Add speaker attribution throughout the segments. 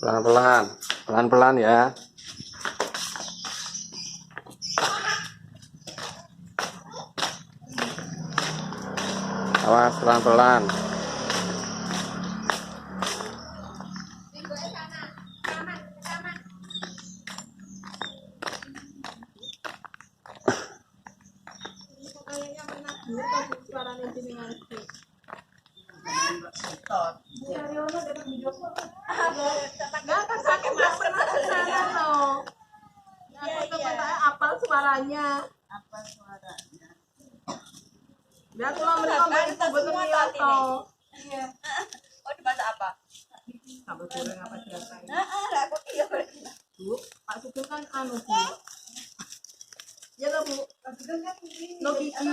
Speaker 1: Pelan-pelan, pelan-pelan ya. Awas, pelan-pelan.
Speaker 2: Apal suaranya. Biar kalau mereka betul atau iya.
Speaker 3: Oh, dimasak apa?
Speaker 2: Sambal goreng apa biasa.
Speaker 3: Aku iya.
Speaker 2: Bu, Pak Sugeng kan anu Bu. Ya lo Bu, Pak Sugeng kan no gigi.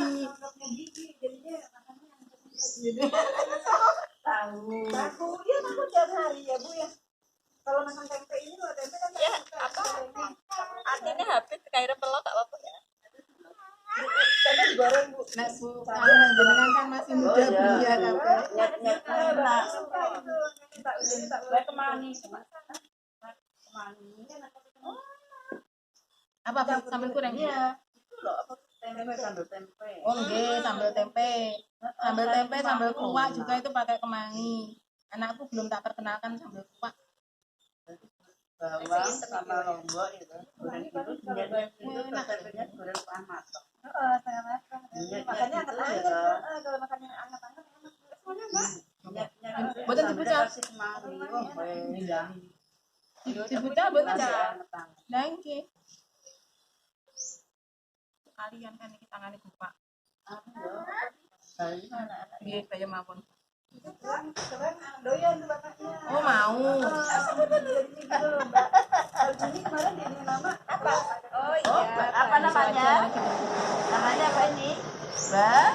Speaker 2: Jadinya makannya tahu. Tahu, dia tahu tiap hari ya Bu ya. Kalau makan tempe ini loh, tempe kan
Speaker 3: Ya, apa? Artinya habis kayak pelok gak apa-apa ya.
Speaker 2: tempe digoreng Bu. Nah Bu, kalau jenengan kan masih muda Bu ya tapi.
Speaker 3: Nyet-nyet enak.
Speaker 2: Saya kemani. Apa sambal goreng? Iya. Itu loh apa tempe sambal tempe. Oh nggih, sambal tempe. Sambal tempe, sambal kuah juga itu pakai kemangi. Anakku belum tak perkenalkan sambal kuah.
Speaker 4: Bawang sama lombok itu goreng itu tempenya goreng setengah matang.
Speaker 2: Setengah matang. Makanya anget-anget. Kalau makannya anget-anget enak. Semuanya Mbak. Boten dibuka.
Speaker 4: Kasih kemari, wong kowe.
Speaker 2: Dibuka boten ya. Nah iki. Kalian kan iki tangane buka. Nggih, kaya mawon. Doyan bapaknya. Oh mau. Ini kemarin dia nama
Speaker 3: Apa? Oh iya.
Speaker 4: Apa namanya? Namanya apa ini? Mbak?